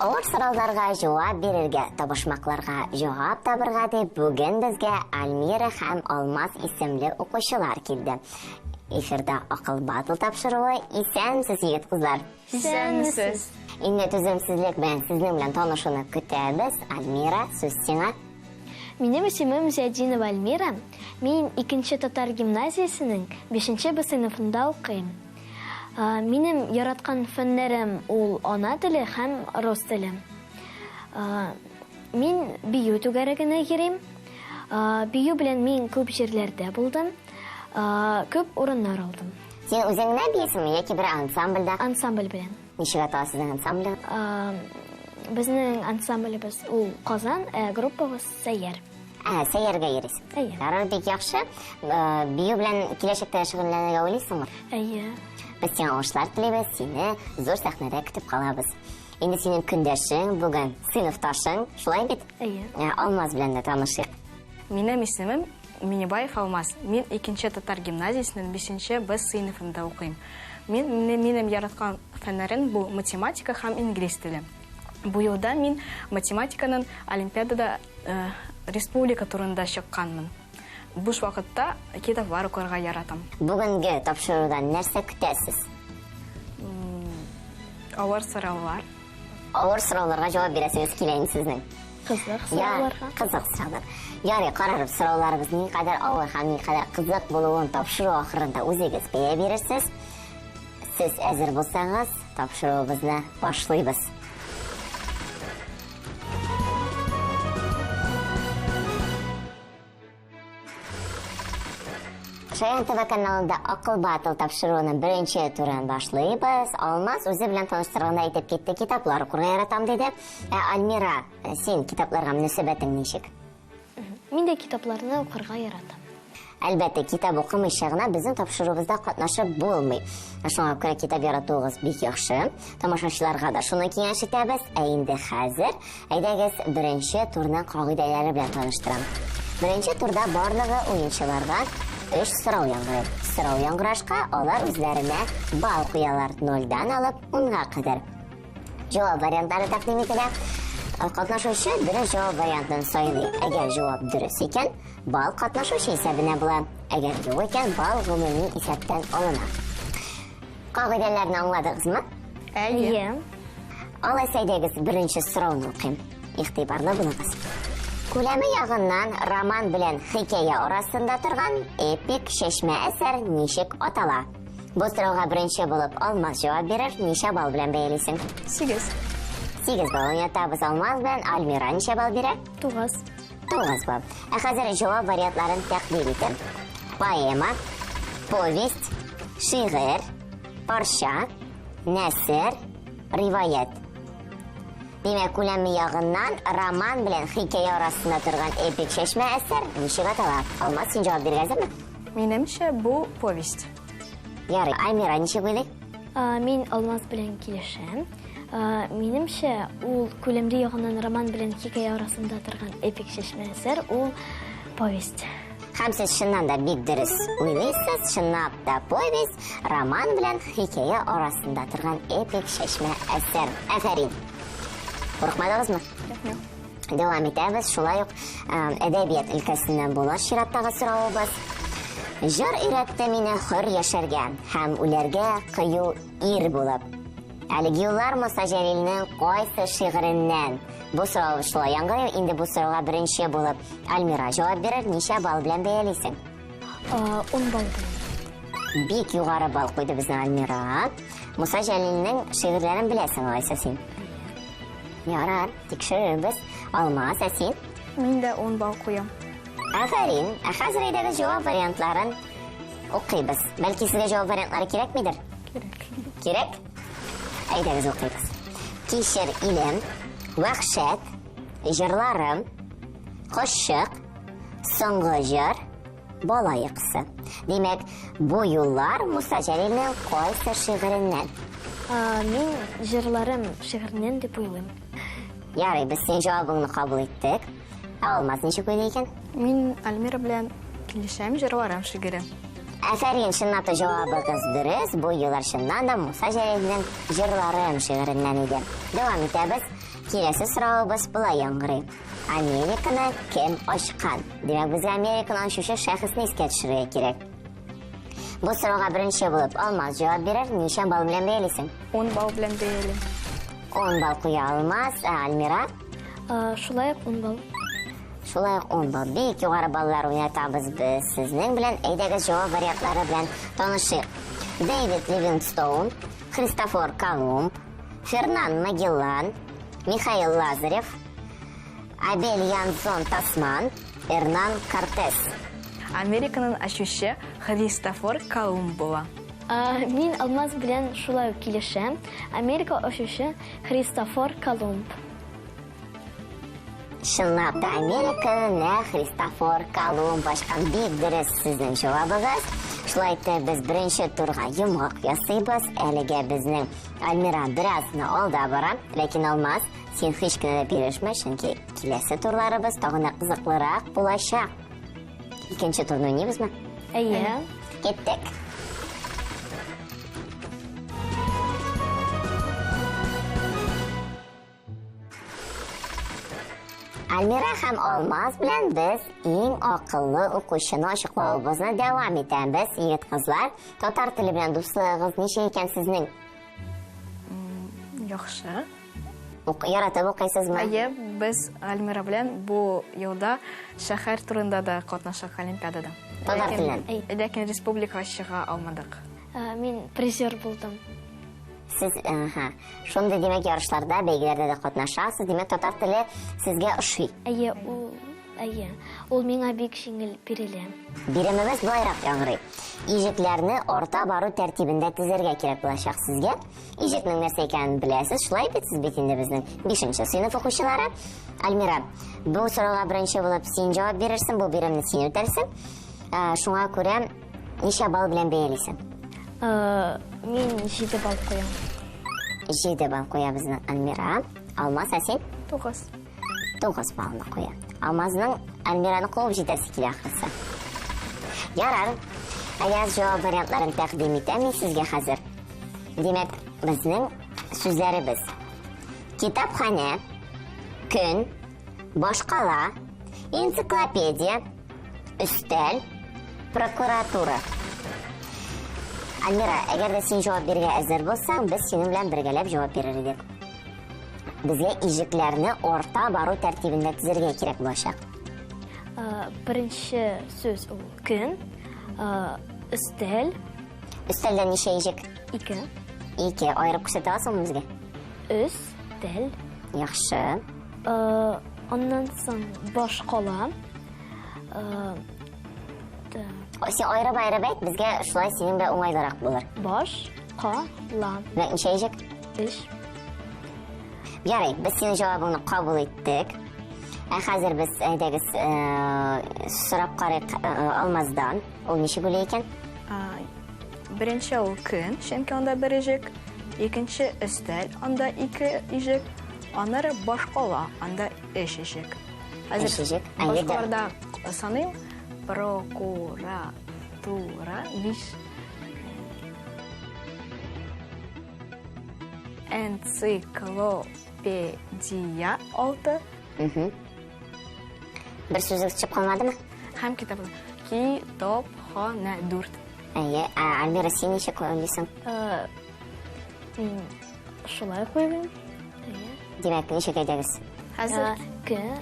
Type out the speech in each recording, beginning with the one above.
Авыр сорауларга җавап бирергә, табышмакларга җавап табырга дип бүген безгә Альмира һәм Алмаз исемле укучылар килде. Эфирда Акыл батл тапшыруы. Исәнмесез, егет-кызлар. Исәнмесез. Инде түземсезлек белән сезнең белән танышуны көтәбез. Альмира, сүз сиңа. Минем исемем Зиятдинова Альмира. Мин икенче татар гимназиясенең 5 Б сыйныфында укыйм. Минем яраткан фәннәрем ул ана теле һәм рус теле. Мин бию түгәрәгенә йөрим. Бию белән мин күп җирләрдә булдым, күп урыннар алдым. Син үзең генә биисеңме яки бер ансамбльдә? Ансамбль белән. Ничек атала сезнең ансамбль? Безнең ансамблебез ул Казан, ә группабыз Сәйяр. Ә, Сәйяргә йөрисең. Әйе. Ярар, бик яхшы. Бию белән киләчәктә шөгыльләнергә уйлыйсыңмы? Әйе. Без сиңа уңышлар телибез, сине зур сәхнәдә көтеп калабыз. Инде синең көндәшең бүген сыйныфташың, шулай бит? Әйе. Алмаз белән дә танышыйк. Минем исемем Минибаев Алмаз. Мин икенче татар гимназиясенең 5 Б сыйныфында укыйм. Мин минем яраткан фәннәрем бу математика һәм инглиз теле. Бу елда мин математиканың олимпиадада республика турында чыкканмын. Буш вакытта китаплар укырга яратам. Бүгенге тапшырудан нәрсә көтәсез? Авыр сораулар. Авыр сорауларга җавап бирәсегез килә инде сезнең. Кызык сорауларга. Кызык сораулар. Ярый, карарбыз, сорауларыбыз никадәр авыр һәм никадәр кызык булуын тапшыру ахырында үзегез бәя бирерсез. Сез әзер булсагыз, тапшыруыбызны башлыйбыз. Шаян ТВ каналында Акыл батл тапшыруының беренче турын башлыйбыз. Алмаз үзе белән таныштырганда әйтеп китте, китаплар укырга яратам диде. Ә Альмира, син китапларга мөнәсәбәтең ничек? Мин дә китапларны укырга яратам. Әлбәттә, китап укымыйча гына безнең тапшыруыбызда катнашып булмый. Шуңа күрә китап яратуыгыз бик яхшы. Тамашачыларга да шуны киңәш итәбез. Ә инде хәзер әйдәгез беренче турның кагыйдәләре белән таныштырам. Беренче турда барлыгы уенчыларга 3 сорау яңгырый. Сорау яңгырашка алар үзләренә балл куялар 0-дан алып 10-га кадәр. Җавап вариантлары тәкъдим ителә. Катнашучы дөрес җавап вариантын сайлый. Әгәр җавап дөрес икән, балл катнашучы исәбенә була. Әгәр юк икән, балл гомуми исәптән алына. Кагыйдәләрне аңладыгызмы? Әйе. Алайса әйдәгез беренче сорауны укыйм. Игътибарлы булыгыз. Күләме ягыннан роман белән хикәя арасында торган эпик чәчмә әсәр ничек атала? Бу сорауга беренче булып Алмаз җавап бирер. Ничә балл белән бәялисең? 8. 8 балл уйнатабыз Алмаз белән. Альмира ничә балл бирә? 9. 9 балл. Ә хәзер җавап вариантларын тәкъдим итәм. Поэма, повесть, шигырь, парча, нәсер, риваять. Димәк, күләме ягыннан роман белән хикәя арасында торган эпик чәчмә әсәр ничек атала? Алмаз, син җавап бирергә әзерме? Минемчә, бу повесть. Ярый, Альмира ничек уйлый? Мин Алмаз белән килешәм. Минемчә, ул күләмле ягыннан роман белән хикәя арасында торган эпик чәчмә әсәр ул повесть. Һәм сез чыннан да бик дөрес уйлыйсыз, чынлап та повесть роман белән хикәя арасында торган эпик чәчмә әсәр. Афәрин. Курыкмадыгызмы? Юк. Дәвам итәбез. Шулай ук әдәбият өлкәсеннән була чираттагы соравыбыз. Җыр өйрәтте мине хөр яшәргә һәм үләргә кыю ир булып. Әлеге юллар Муса Җәлилнең кайсы шигыреннән? Бу сорау шулай яңгырый. Инде бу сорауга беренче булып Альмира җавап бирер. Ничә балл белән бәялисең? 10 балл белән. Бик югары балл куйды безнең Альмира. Муса Җәлилнең шигырьләрен беләсең алайса син? Ярар, тикшерербез. Алмаз, ә син? Мин дә 10 балл куям. Афәрин. Ә хәзер әйдәгез җавап вариантларын укыйбыз. Бәлки сезгә җавап вариантлары кирәкмидер? Кирәк. Кирәк? Әйдәгез укыйбыз. Кичер илем, вәхшәт, җырларым, кошчык, соңгы җыр, бала йокысы. Димәк, бу юллар Муса Җәлилнең кайсы шигыреннән? Мин җырларым шигыреннән дип уйлыйм. Ярый, без синең җавабыңны кабул иттек. Ә Алмаз ничек уйлый икән? Мин Альмира белән килешәм, җырларым шигыре. Афәрин, чынлап та җавабыгыз дөрес. Бу юллар чыннан да Муса Җәлилнең җырларым шигыреннән иде. Дәвам итәбез. Киләсе соравыбыз болай яңгырый. Американы кем ачкан? Димәк, безгә Американы ачучы шәхесне искә төшерергә кирәк. Бу сорауга беренче булып Алмаз җавап бирер. Ничә балл белән бәялисең? 10 балл белән бәялим. 10 балл куя Алмаз, ә Альмира? Шулай ук 10 балл. Шулай ук 10 балл. Бик югары баллар уйнатабыз без сезнең белән. Әйдәгез җавап вариантлары белән танышыйк. Дэвид Ливингстоун, Христофор Колумб, Фернан Магеллан, Михаил Лазарев, Абель Янсон Тасман, Эрнан Кортес. Американың ачучы Христофор Колумб була. Мин Алмаз белән шулай ук килешәм. Америка ачучы Христофор Колумб. Чынлап та Американы нә Христофор Колумб ачкан. Бик дөрес сезнең җавабыгыз. Шулай итеп, без беренче турга йомгак ясыйбыз. Әлегә безнең Альмира бераз гына алда бара, ләкин Алмаз, син һич кенә дә бирешмә, чөнки киләсе турларыбыз тагын да кызыклырак булачак. Икенче турны уйныйбызмы? Әйе. Киттек. Альмира һәм Алмаз белән без иң акыллы укучыны ачыклавыбызны дәвам итәбез. Егет-кызлар, татар теле белән дуслыгыгыз ничек икән сезнең? Яхшы. Ук, яратып укыйсызмы? Әйе, без Альмира белән бу елда шәһәр турында да катнаштык олимпиадада. Татар теленнән? Ләкин республикага чыга алмадык. Мин призер булдым. Сез, аһа, шундый, димәк, ярышларда, бәйгеләрдә дә катнашасыз. Димәк, татар теле сезгә ошый. Әйе, ул, әйе. Ул миңа бик җиңел бирелә. Биремебез болайрак яңгырый. Иҗекләрне арта бару тәртибендә тезәргә кирәк булачак сезгә. Иҗекнең нәрсә икәнен беләсез, шулай бит? Сез бит инде безнең 5 сыйныф укучылары. Альмира, бу сорауга беренче булып син җавап бирерсең, бу биремне син үтәрсең. Шуңа күрә ничә балл белән бәялисең? Мин 7 балл куям. 7 балл куя безнең Альмира. Алмаз, ә син? 9. 9 баллны куя. Алмазның Альмираны куып җитәсе килә ахрысы. Ярар. Аяз җавап вариантларын тәкъдим итәм мин сезгә хәзер. Димәк, безнең сүзләребез. Китапханә, көн, башкала, энциклопедия, Өстәл, прокуратура. Альмира, әгәр дә син җавап бирергә әзер булсаң, без синең белән бергәләп җавап бирер идек. Безгә иҗекләрне арта бару тәртибендә тезергә кирәк булачак. Беренче сүз ул көн, өстәл. Өстәлдә ничә иҗек? Ике. Ике. Аерып күрсәтә аласыңмы безгә? Өстәл. Яхшы. Аннан соң башкала. Син аерып-аерып әйт, безгә шулай синең белән уңайлырак булыр. Баш, ка, ла. Менә ничә иҗек? Өч. Ярый, без синең җавабыңны кабул иттек. Ә хәзер без, әйдәгез, сорап карыйк Алмаздан. Ул ничек уйлый икән? Беренче ул көн, чөнки анда бер иҗек. Икенче өстәл, анда ике иҗек. Аннары башкала, анда өч иҗек. Хәзер Өч башкаларда саныйм. Прокуратура биш. Энциклопедия алты. Бер сүзегез төшеп калмадымы? Һәм китапхана. Китапхана дүрт. Әйе, ә Альмира, син ничек уйлыйсың? Мин шулай ук уйлыйм. Әйе. Димәк, ничек әйтәбез? Хәзер көн,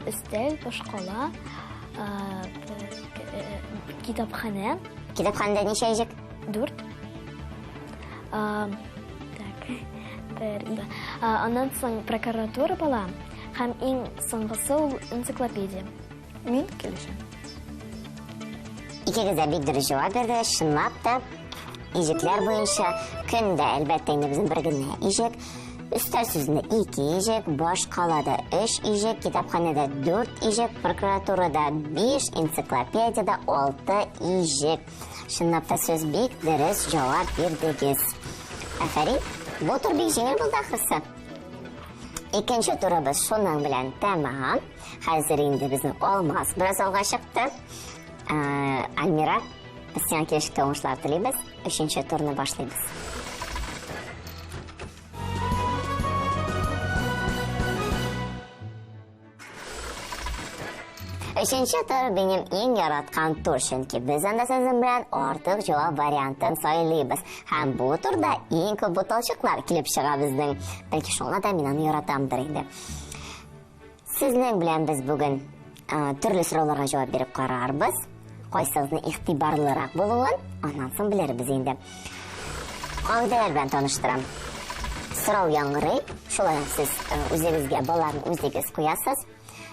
өстәл, башкала, китапханә. Китапханәдә ничә иҗек? Дүрт. Так, бер, ике. Аннан соң прокуратура була һәм иң соңгысы ул энциклопедия. Мин килешәм. Икегез дә бик дөрес җавап бирдегез. Чынлап та, иҗекләр буенча көндә, әлбәттә, инде безнең бер генә иҗек. Өстәл сүзендә ике иҗек, башкалада өч иҗек, китапханәдә дүрт иҗек, прокуратурада биш, энциклопедияда алты иҗек. Чынлап та сез бик дөрес җавап бирдегез. Афәрин. Бу тур бик җиңел булды ахрысы. Икенче турыбыз шуның белән тәмам. Хәзер инде безнең Алмаз бераз алга чыкты. Альмира, без сиңа киләчәктә уңышлар телибез. Өченче турны башлыйбыз. Өченче тур минем иң яраткан тур, чөнки без анда сезнең белән артык җавап вариантын сайлыйбыз. Һәм бу турда иң күп буталчыклар килеп чыга безнең. Бәлки шуңа да мин аны яратамдыр инде. Сезнең белән без бүген төрле сорауларга җавап биреп карарбыз. Кайсыгызның игътибарлырак булуын аннан соң белербез инде. Кагыйдәләр белән таныштырам. Сорау яңгырый, шулай ук сез үзегезгә балларны үзегез куясыз.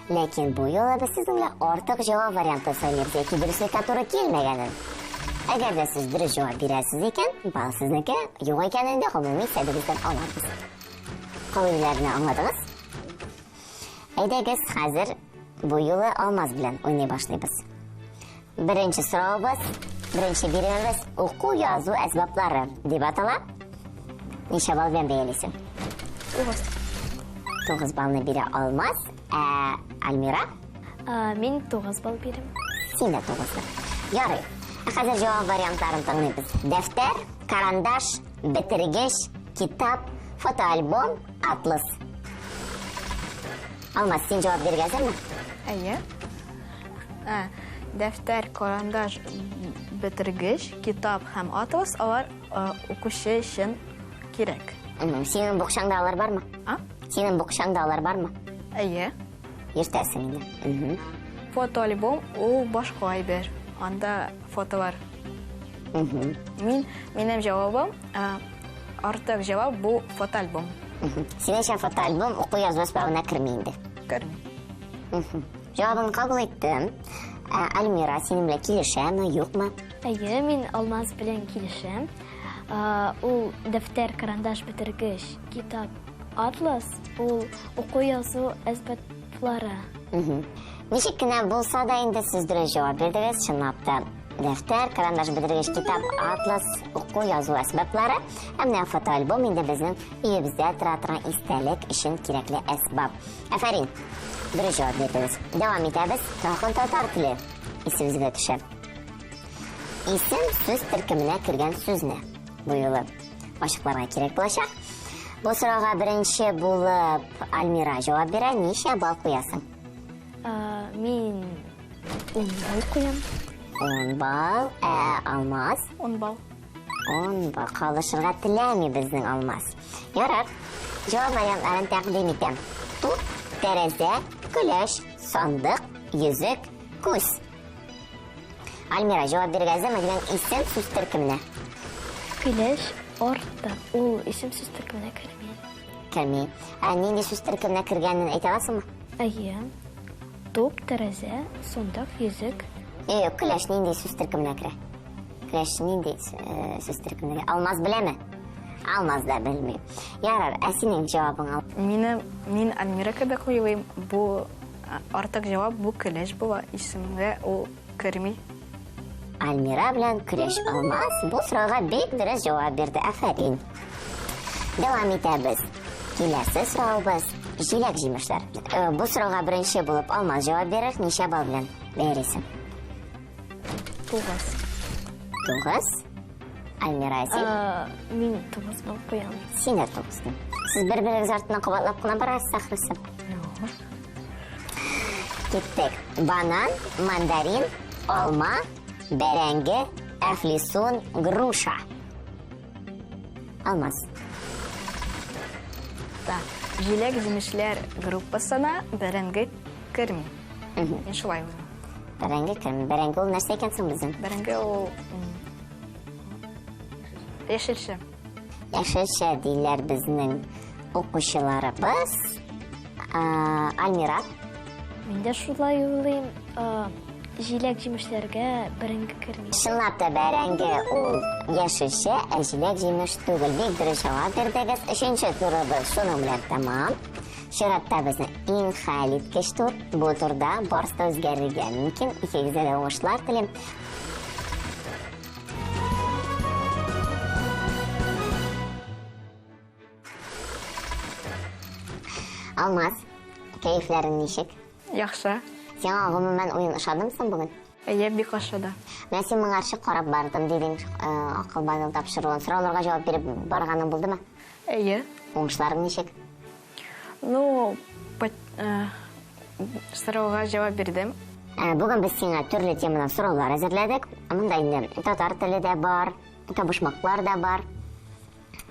Ләкин бу юлы без сезнең белән артык җавап варианты сайлыйбыз яки дөреслеккә туры килмәгәнен. Әгәр дә сез дөрес җавап бирәсез икән, балл сезнеке, юк икән инде гомуми исәбегездән алабыз. Кагыйдәләрне аңладыгыз? Әйдәгез, хәзер бу юлы Алмаз белән уйный башлыйбыз. Беренче соравыбыз, беренче биремебез уку язу әсбаплары дип атала. Ничә балл белән бәялисең? 9. 9 баллны бирә Алмаз, ә Альмира? Мин 9 балл бирәм. Син дә 9-ны. Ярый. Ә хәзер җавап вариантларын тыңлыйбыз. Дәфтәр, карандаш, бетергеч, китап, фотоальбом, атлас. Алмаз, син җавап бирергә әзерме? Әйе. Дәфтәр, карандаш, бетергеч, китап һәм атлас алар укучы өчен кирәк. Синең букчаңда алар бармы? А? Синең букчаңда алар бармы? Әйе. Йөртәсең инде. Фотоальбом ул башка әйбер. Анда фотолар. Мин, минем җавабым, артык җавап бу фотоальбом. Синеңчә фотоальбом уку язу әсбабына керми инде? Керми. Җавабын кабул иттем. Альмира, синең белән килешәме, юкмы? Әйе, мин Алмаз белән килешәм. Ул дәфтәр, карандаш, бетергеч, китап, атлас, ул уку язу әсбаплары. Ничек кенә булса да инде сез дөрес җавап бирдегез, чынлап та. Дәфтәр, карандаш, бетергеч, китап, атлас, уку язу әсбаплары. Ә менә фотоальбом инде безнең өебездә тора торган истәлек өчен кирәкле әсбап. Афәрин, дөрес җавап бирдегез. Дәвам итәбез. Тагын татар теле исебезгә төшә. Исем сүз төркеменә кергән сүзне бу юлы ачыкларга кирәк булачак. Бу сорауга беренче булып Альмира җавап бирә. Ничә балл куясың? Мин 10 балл куям. 10 балл. Ә Алмаз? 10 балл. 10 балл. Калышырга теләми безнең Алмаз. Ярар. Җавап вариантларын тәкъдим итәм. Туп, тәрәзә, көләч, сандык, йөзек, күз. Альмира, җавап бирергә әзерме? Димәк, исем сүз төркеменә. Көләч артта. Ул исем сүз төркеменә керми. Керми. Ә нинди сүз төркеменә кергәнен әйтә аласыңмы? Әйе. Туп, тәрәзә, сандык, йөзек. Юк, көләч нинди сүз төркеменә керә? Көләч нинди сүз төркеменә керә? Алмаз беләме? Алмаз да белми. Ярар, ә синең җавабың ал? Мин Альмира кебек уйлыйм. Бу артык җавап, бу көләч була. Исемгә ул керми. Альмира белән көләч Алмаз бу сорауга бик дөрес җавап бирде. Афәрин. Дәвам итәбез. Киләсе соравыбыз җиләк җимешләр. Бу сорауга беренче булып Алмаз җавап бирер. Ничә балл белән бәялисең? 9. 9. Альмира, син? Мин 9 балл куям. Син дә 9. Сез бер-берегез артыннан кабатлап кына барасыз, ахрысы. Юк. Киттек. Банан, мандарин, алма, бәрәңге, әфлисун, груша. Алмаз. Так, җиләк җимешләр группасына бәрәңге керми. Мин шулай уйлыйм. Бәрәңге керми. Бәрәңге ул нәрсә икән соң безнең? Бәрәңге ул яшелчә. Яшелчә диләр безнең укучыларыбыз. Альмира. Мин дә шулай уйлыйм. Җиләк җимешләргә бәрәңге керми. Чынлап та бәрәңге ул яшелчә, ә җиләк җимеш түгел. Бик дөрес җавап бирдегез. Өченче турыбыз шуның белән тәмам. Чиратта безнең иң хәлиткеч тур. Бу турда барысы да үзгәрергә мөмкин. Икегезгә дә уңышлар телим. Алмаз, кәефләрең ничек? Яхшы. Сиңа гомумән уен ошадымы соң бүген? Әйе, бик ошады. Менә син моңарчы карап бардым дидең, акыл базыл тапшыруын. Сорауларга җавап биреп барганың булдымы? Әйе. Уңышларың ничек? Ну, сорауга җавап бирдем. Бүген без сиңа төрле темадан сораулар әзерләдек. Монда инде татар теле дә бар, табышмаклар да бар,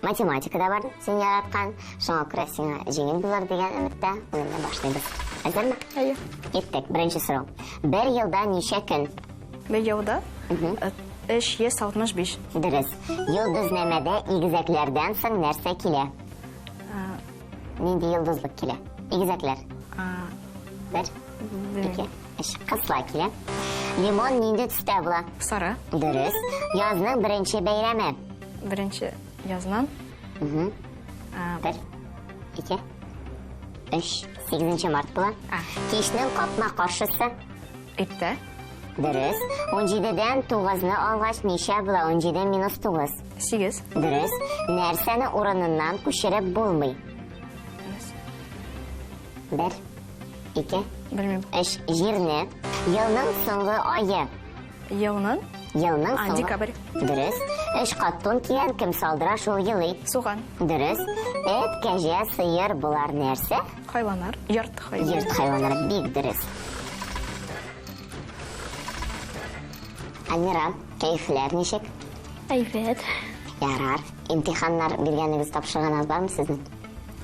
математика да бар, син яраткан. Шуңа күрә сиңа җиңел булыр дигән өметтә уенны башлыйбыз. Әзерме? Әйе. Киттек. Беренче сорау. Бер елда ничә көн? Бер елда 365. Дөрес. Йолдызнамәдә игезәкләрдән соң нәрсә килә? Нинди йолдызлык килә? Игезәкләр. Бер, ике, өч. Кысла килә. Лимон нинди төстә була? Сары. Дөрес. Язның беренче бәйрәме? Беренче язның. Бер, ике, өч. 8 март була. Кичнең капма каршысы? Иртә. Дөрес. 17-дән 9-ны алгач ничә була? 17 минус 9. 8. Дөрес. Нәрсәне урыныннан күчереп булмый? Бер, ике, Белмим. өч. Җирне. Елның соңгы ае. Елның? Елның соңгы. Декабрь. Дөрес. Өч кат тун кигән кем салдыра, шул елый. Суган. Дөрес. Эт, кәҗә, сыер болар нәрсә? Хайваннар. Йорт хайваннары. Йорт хайваннары. Бик дөрес. Альмира, кәефләр ничек? Әйбәт. Ярар. Имтиханнар биргәнегез, тапшырганыгыз бармы сезнең?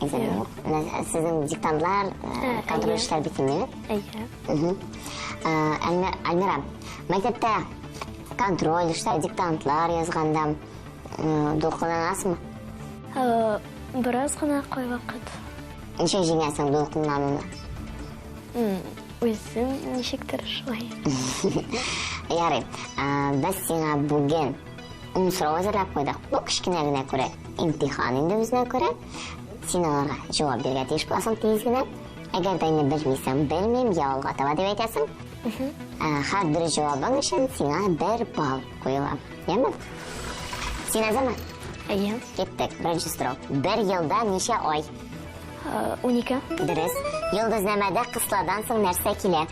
Экзамен юк. Менә сезнең диктантлар, контроль эшләр бит инде. Әйе. Альмира, мәктәптә контроль эшләр, диктантлар язганда дулкынланасыңмы? Бераз гына кайвакыт. Ничек җиңәсең дулкынлануны? Үзем ничектер шулай. Ярый, без сиңа бүген ун сорау әзерләп куйдык. Бу кечкенә генә күрә имтихан инде үзенә күрә. Син аларга җавап бирергә тиеш буласың тиз генә. Әгәр дә инде белмисең, белмим, я алга таба дип әйтәсең. Һәр дөрес җавабың өчен сиңа бер балл куела. Яме? Син әзерме? Әйе. Киттек. Беренче сорау. Бер елда ничә ай? 12. Дөрес. Йолдызнамәдә кысладан соң нәрсә килә?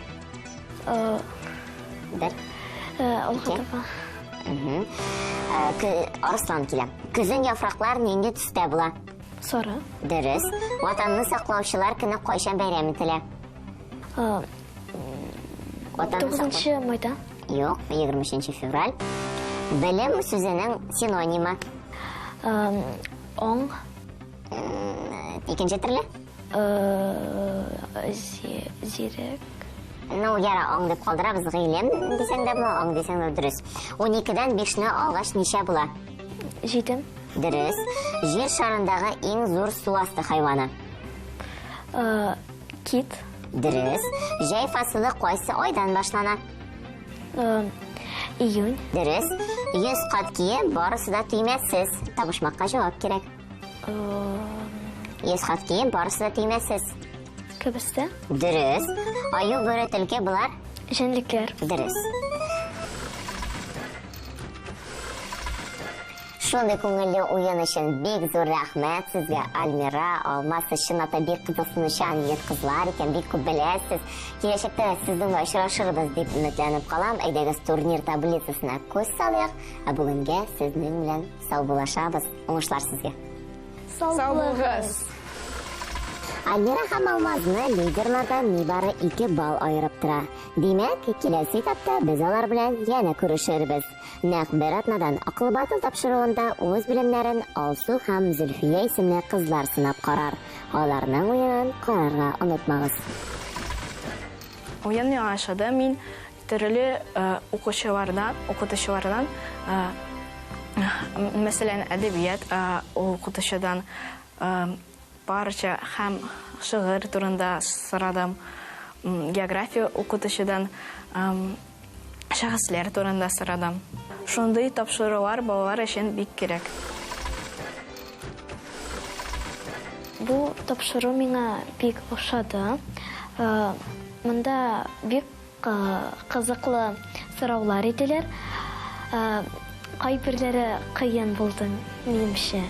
Бер. Алга Ике. таба. Арыслан килә. Көзен яфраклар нинди төстә була? Сары. Дөрес. Ватанны саклаучылар көне кайчан бәйрәм ителә? Ватанны 9 майда. Юк, 23 февраль. Белем сүзенең синонимы? Оң. Икенче төрле? Зирек. Ну, яра, оң дип калдырабыз, гыйлем дисәң дә була, оң дисәң дә дөрес. 12-дән 5-не алгач ничә була? 7. Дөрес. Җир шарындагы иң зур су асты хайваны? Кит. Дөрес. Җәй фасылы кайсы айдан башлана? Июнь. Дөрес. 100 кат кием, барысы да төймәсез. Табышмакка җавап кирәк. 100 кат кием, барысы да төймәсез. Кәбестә. Дөрес. Аю, бүре, төлке болар? Җәнлекләр. Дөрес. Шундый күңелле уен өчен бик зур рәхмәт сезгә, Альмира, Алмаз, сез чынлап та бик кызыксынучан егет кызлар икән, бик күп беләсез. Киләчәктә сезнең белән очрашырбыз дип өметләнеп калам. Әйдәгез турнир таблицасына күз салыйк, ә бүгенгә сезнең белән саубуллашабыз. Уңышлар сезгә. Сау Сау булыгыз. булыгыз. Альмира һәм Алмазны лидерлардан нибары 2 балл аерып тора. Димәк, киләсе этапта без алар белән янә күрешербез. Нәкъ бер атнадан Акыл батыл тапшыруында үз белемнәрен Алсу һәм Зөлфия исемле кызлар сынап карар. Аларның уенын карарга онытмагыз. Уен миңа ошады. Мин төрле укучылардан, укытучылардан, мәсәлән, әдәбият укытучыдан парча һәм шигырь турында сорадым. География укытучыдан шәхесләр турында сорадым. Шундый тапшырулар балалар өчен бик кирәк. Бу тапшыру миңа бик ошады. Монда бик кызыклы сораулар иделәр. Кайберләре кыен булды минемчә.